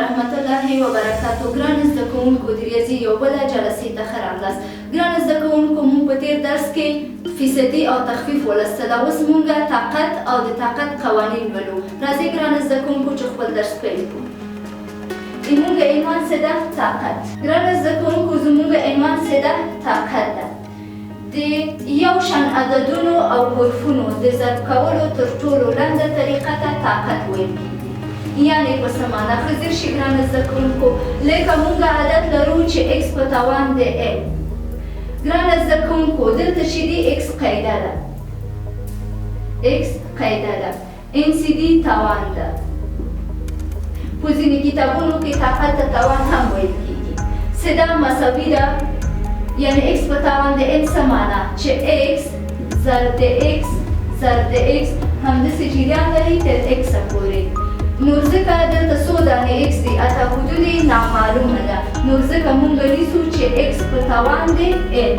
ورحمت الله وبرکاتو. ګران زده کوونکو، د ریاضي یو بله جلسې ته ښه راغلاست. ګران زده کوونکو، مونږ په تېر درس کې فیصدي او تخفیف ولوستله. اوس مونږ طاقت او د طاقت قوانین لولو. راځئ ګران زده کوونکو چې خپل درس پیل کړو. زمونږ عنوان څه ده؟ طاقت. ګران زده کوونکو، زمونږ عنوان څه ده؟ طاقت ده. د یو شان عددونو او حرفونو د ضرب کولو تر ټولو لنډه طریقه ته طاقت ویل کېږي. یعنې په څه معنا؟ ښه ځیر شي ګرانه زده کوونکو، لکه مونږ عدد لرو چې ایکس په توان د ام. ګرانه زده کوونکو، دلته چې دي ایکس قاعده ده، ایکس قاعده ده، ان سي دي توان ده. په ځینې کتابونو کې طاقت ته توان هم ویل کېږي. څه دا مساوي ده؟ یعنی ایکس په توان د ان څه معنا؟ چې ایکس ضرب د ایکس ضرب د ایکس همداسې جریان لري تر ایکس پورې. نو ځکه دلته څو دانې ایکس دي، اته حدود یې نامعلومه ده. نو ځکه مونږ نیسو چې ایکس په توان د ان.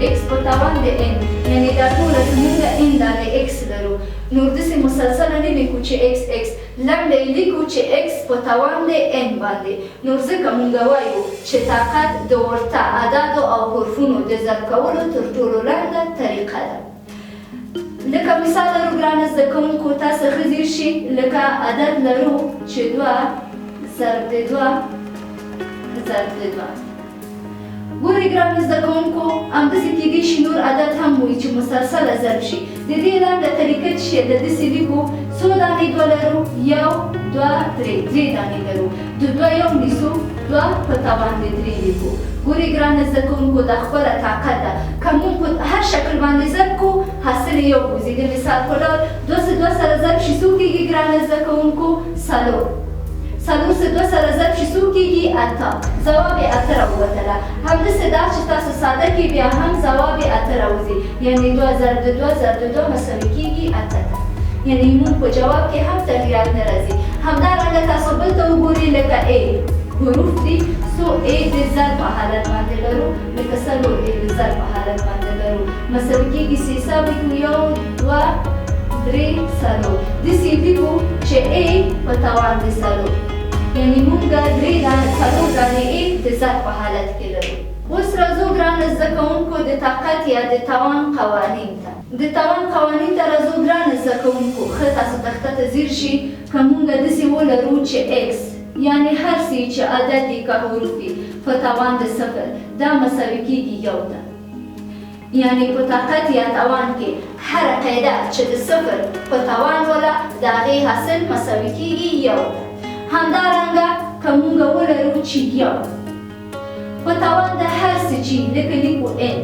ایکس په توان د ان، یعنی دا ټوله چې مونږ ان دانې ایکس لرو، نور داسې مسلسله نه لیکو چې ایکس ایکس، لنډه یې لیکو چې ایکس په توان د ان باندې. نور ځکه مونږ وایو چې طاقت د ورته اعدادو او حرفونو د ضرب کولو تر ټولو لنډه طریقه ده. لکه مثال لرو ګرانه زده کوونکو، تاسو ښه ځیر شي. لکه عدد لرو چې دوه ضرب د دوه ضرب د دوه. ګورئ ګرانو زده کوونکو، همداسې کېدای شي نور عدد هم وي چې مسلسله ضرب شي. د دې لنډه طریقه چې شی ده، داسې لیکو. څو دانې دوه لرو؟ یو، دوه، درې، درې دانې لرو. د دوه یو نیسو، دوه په توان د درې لیکو. ګورئ ګرانه زده کوونکو، دا خپله طاقت ده. که مونږ په هر شکل باندې ضرب کړو، حاصل یې یو وځي. د مثال په ډول دوه څه دوه سره ضرب شي، څو کېږي ګرانه زده کوونکو؟ څلور. څلور څه دوه سره ضرب شي، څو کېږي؟ اته. ځواب یې اته راووتله. همداسې دا چې تاسو ساده کې بیا هم ځواب یې اته راوځي. یعنې دوه ضرب د دوه ضرب د دوه مساوي کېږي اته ته. یعنې مونږ په جواب کې هم تغییرات نه راځي. همدارنګه تاسو بل ته وګورئ، لکه ا حروف دي، څو ا د ضرب په حالت باندې لرو، لکه څلور ا د ضرب په حالت باندې لرو، مساوي کېږي. څه حساب لیکو؟ یو، دوه، درې، څلور. داسې لیکو چې ا په توان د څلور، یعنې مونږ درې دانې څلور دانې ا د ضرب په حالت کې لرو. اوس راځو ګرانه زده کوونکو د طاقت یا د توان قوانین ته. د توان قوانین ته راځو ګرانه زده کوونکو. ښه تاسو تخته ته ځیر شي. که مونږ داسې ولرو چې ایکس، یعنې هر څه چې عدد دي که حروف دي، په توان د صفر، دا مساوي کېږي یو ته. یعنې په طاقت یا توان کې هره قاعده چې د صفر په توان وله، د هغې حاصل مساوي کېږي یو ته. همدارنګه که مونږ ولرو چې یو په توان د هر څه چې لکه لیکو ان،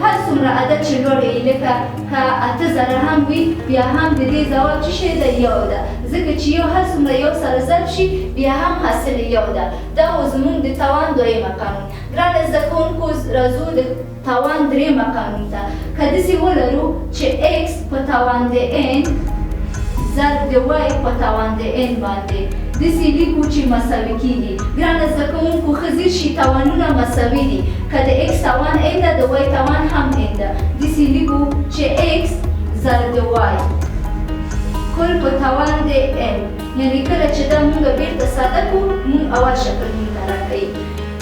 هر څومره عدد چې لوړ یې، لکه که 8000 هم وي، بیا هم د دې ځواب څه شی ده؟ یو ده. ځکه چې یو هر څومره یو سره ضرب شي، بیا هم حاصل یې یو ده. دا و زمونږ د توان دویمه قانون. ګرانه زده کوونکو، راځو د توان درېیمه قانون ته. که داسې ولرو چې ایکس په توان د ان ضرب د وای په توان د ان باندې، داسې لیکو چې مساوي کېږي. ګرانه زده کوونکو، ښه ځیر شي، توانونه مساوي دي. که د ایکس توان ان ده، د وای توان هم ان ده. داسې لیکو چې ایکس ضرب د وای کل په توان د ان. یعنې کله چې دا مونږ بېرته ساده کړو، مونږ اول شکل مونږ ته راکوي.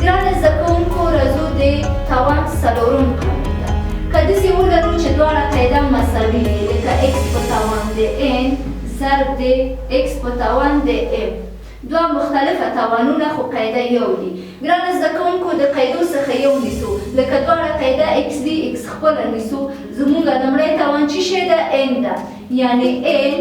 ګرانه زده کوونکو، راځو د توان څلورم قانون ته. که داسې ولرو چې دواړه قاعده مساوي وي، لکه ایکس په توان د ان ضرب د ایکس په توان د ام، دوه مختلفه توانونه خو قاعده یو دي. ګرانه زده کوونکو، د قاعدو څخه یو نیسو. لکه دواړه قاعده ایکس دي، ایکس خپله نیسو. زمونږ لومړی توان څه شی ده؟ ان ده. یعنې ان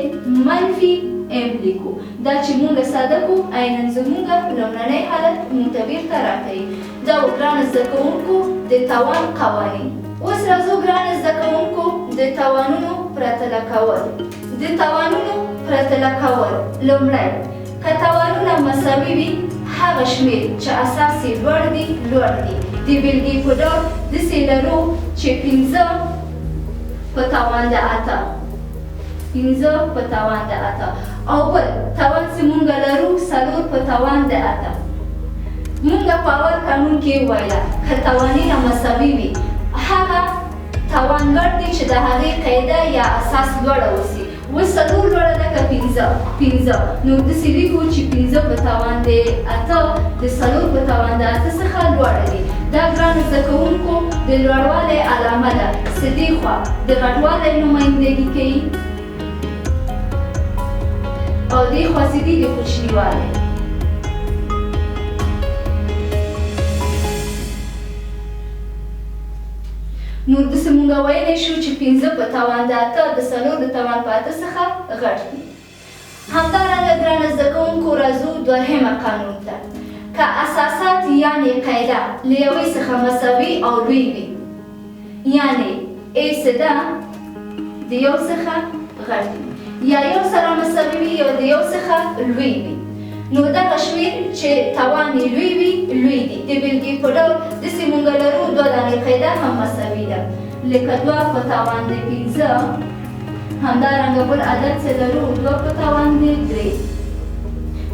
منفي ام لیکو. دا چې مونږ ساده کړو، عینا زمونږ لومړنی حالت مونږ ته بېرته راکوي. دا و ګرانه زده کوونکو د توان قوانین. اوس راځو ګرانه زده کوونکو د توانونو پرتله کول. د توانونو پرتله کول، لومړی که توانونه مساوي وي، هغه شمېر چې اساس یې لوړ دي لوړ دي. د بېلګې په ډول داسې لرو چې پنځه په توان د اته، پنځه په توان د اته، او بل توان چې مونږ لرو څلور په توان د اته. مونږ په اول قانون کې وویله که توانونه مساوي وي، هغه توان لوړ دی چې د هغې قاعده یا اساس لوړه اوسي. اوس څلور لوړه ده که پنځه؟ پنځه. نو داسې لیکو چې پنځه په توان د اته د څلور په توان د اته څخه لوړه دي. دا ګرانو زده کوونکو د لوړوالی علامه ده، څه دې خوا د غټوالی نمایندګي کوي او دې خوا څه دي؟ د کوچنیوالی. نو داسې مونږ ویلی شو چې پنځه په توان د اته د څلور د توان په اته څخه غټ دي. همدارنګه ګرانه زده کوونکو راځو دوهمه قانون ته. که اساسات یعنې قاعده له یوې څخه مساوي او لوی وي، یعنې ا څه ده؟ د یو څخه غټ وي، یا یو سره مساوي وي یا د یو څخه لوی وي، نو دغه شمېر چې توان یې لوی وي لوی دي. د بېلګې په ډول داسې مونږ لرو دوه دانې قاعده هم مساوي ده، لکه دوه په توان د پنځه، همدارنګه بل عدد څه لرو؟ دوه په توان د درې.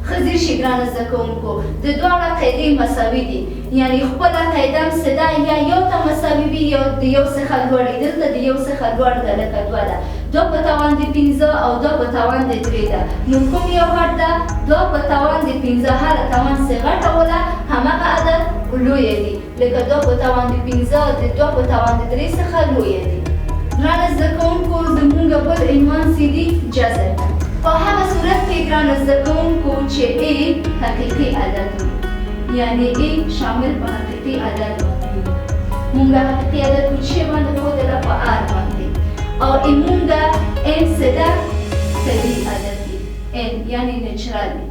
ښه ځیر شي ګرانه زده کوونکو، د دواړه قاعدې مساوي دي، یعنې خپله قاعده هم څه ده؟ یا یو ته مساوي وي یا د یو څخه لوړ وي. دلته د یو څخه لوړ ده، لکه دوه ده، دوه په توان د پنځه او دوه په توان د درې ده. نو کوم یو غټ ده؟ دوه په توان د پنځه. هره توان څه غټه وله همغه عدد لویه دي، لکه دوه په توان د پنځه د دوه په توان د درې څخه لویه دي. ګرانه زده کوونکو زمونږ بل عنوان څه دي؟ جذر ده. په هغه صورت کې ګرانه زده کوونکو چې ا حقیقي عدد وي، یعنې ا شامل په حقیقي عدد باندې وي. مونږ حقیقي عدد په څه باندې ښودله؟ په آر باندې. او مونږ ان څه ده؟ طبیعي عدد دي، ان یعنې نیچرل دي.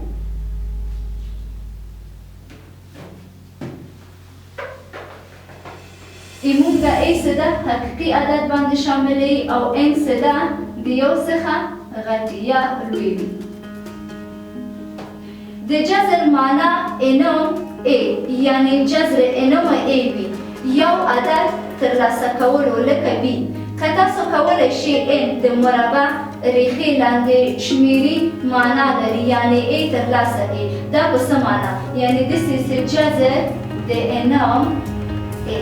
مونږ ا څه ده؟ حقیقي عدد باندې شاملوي او ان څه ده؟ د یو څخه غټ یا لوی وي. د جذر معنا انم ا، یعنې جذر انم ا وي، یو عدد ترلاسه کولو لکه بي. که تاسو کولی شئ ان د مربع ریښې لاندې شمیري معنا لري، یعنې ا ترلاسه کړي. دا په څه معنا؟ یعنې داسې چې جذر د انم ا،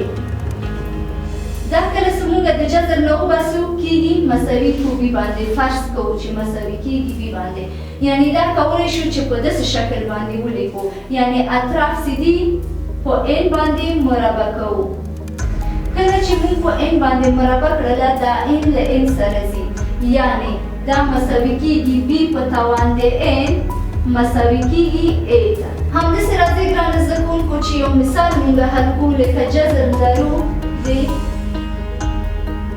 دا کله چې مونږ د جذر نه وباسو کیږي مساوي کو بي باندې، فرض کوو چې مساوي کیږي بي باندې. یعنې دا کولی شو چې په داسې شکل باندې ولیکو، یعنې اطراف څه دي؟ په ان باندې مربع کوو. کله چې مونږ په ان باندې مربع کړله دا ان له ان سره ځي، یعنې دا مساوي کیږي بي په توان د ان مساوي کیږي ا ته. همداسې راځئ ګرانه زده کوونکو چې یو مثال مونږ حل کړو، لکه جذر لرو د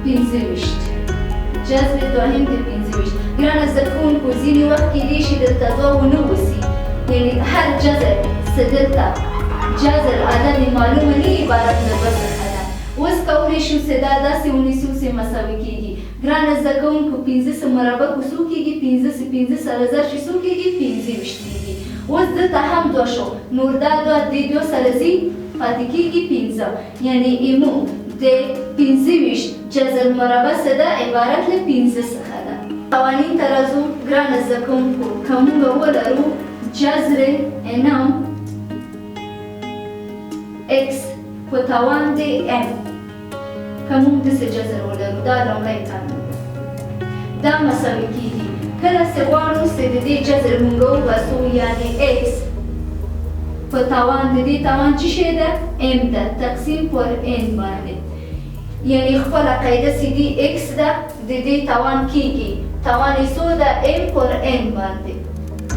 25، جذر دوهم د 25. ګرانه زده کوونکو ځینې وخت کېدای شي دلته دوه ونه اوسي، یعنې هر جذر څه دلته جذر عدد معلومه نه عبارت له دوه څخه ده. اوس کولی شو چې دا داسې ونیسو چې مساوي کېږي. ګرانه زده کوونکو پنځه څه مربع کو څو کېږي؟ پنځه څه پنځه سره ضرب شي څو کېږي؟ 25 کېږي. اوس دلته هم دوه شو، نور دا دوه دې دوه سره ځي پاتې کېږي پنځه، یعنې ایمو د 25 جذر مربع څه ده؟ عبارت له پنځه څخه ده. قوانین ته راځو ګرانه زده کوونکو، که موږ ولرو جذر انم اکس په توان د ام، که موږ داسې جذر ولرو، دا لومړی قانون ده، دا مساوي کېږي. کله چې غواړو چې د دې جذر موږ وباسو، یعنې اکس په توان د دې توان څه شی ده؟ ام ده، تقسیم پر ان باندې. یعنې خپله قاعده چې دي اکس ده، د دې توان کېږي، توان یې څو ده؟ ام پر ان باندې.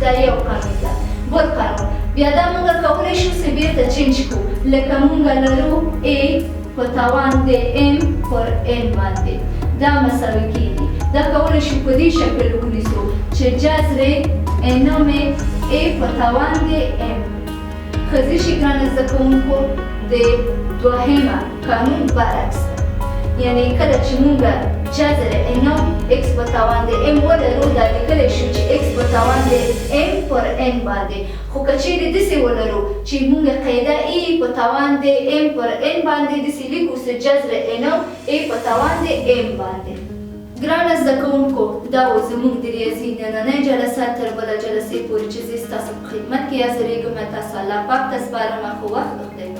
دا یو قانون ده. بل قانون بیا دا موږ کولی شو چې بېرته چینج کړو، لکه موږ لرو ا په توان د ام پر ان باندې، دا مساوي کېږي. دا کولی شو په دې شکل ونیسو چې جذر انم ا په توان د ام. ښه ځي شي ګرانه زده کوونکو، د دوهمه قانون برعکس ده، یعنې کله چې موږ جذر انم اکس په توان د ام ولرو، دا لیکلی شو چې اکس په توان د ام پر ان باندې. خو که چیرې داسې ولرو چې موږ قاعده ای په توان د ام پر ان باندې داسې لیکو چې جذر انم ای په توان د ام باندې. ګرانه زده کوونکو، دا و زموږ د ریاضي نننۍ جلسه. تر بله جلسې پورې چې زه ستاسو په خدمت کې حاضرېږم، تاسو الله پاک ته سپارم. ښه وخت. خدای.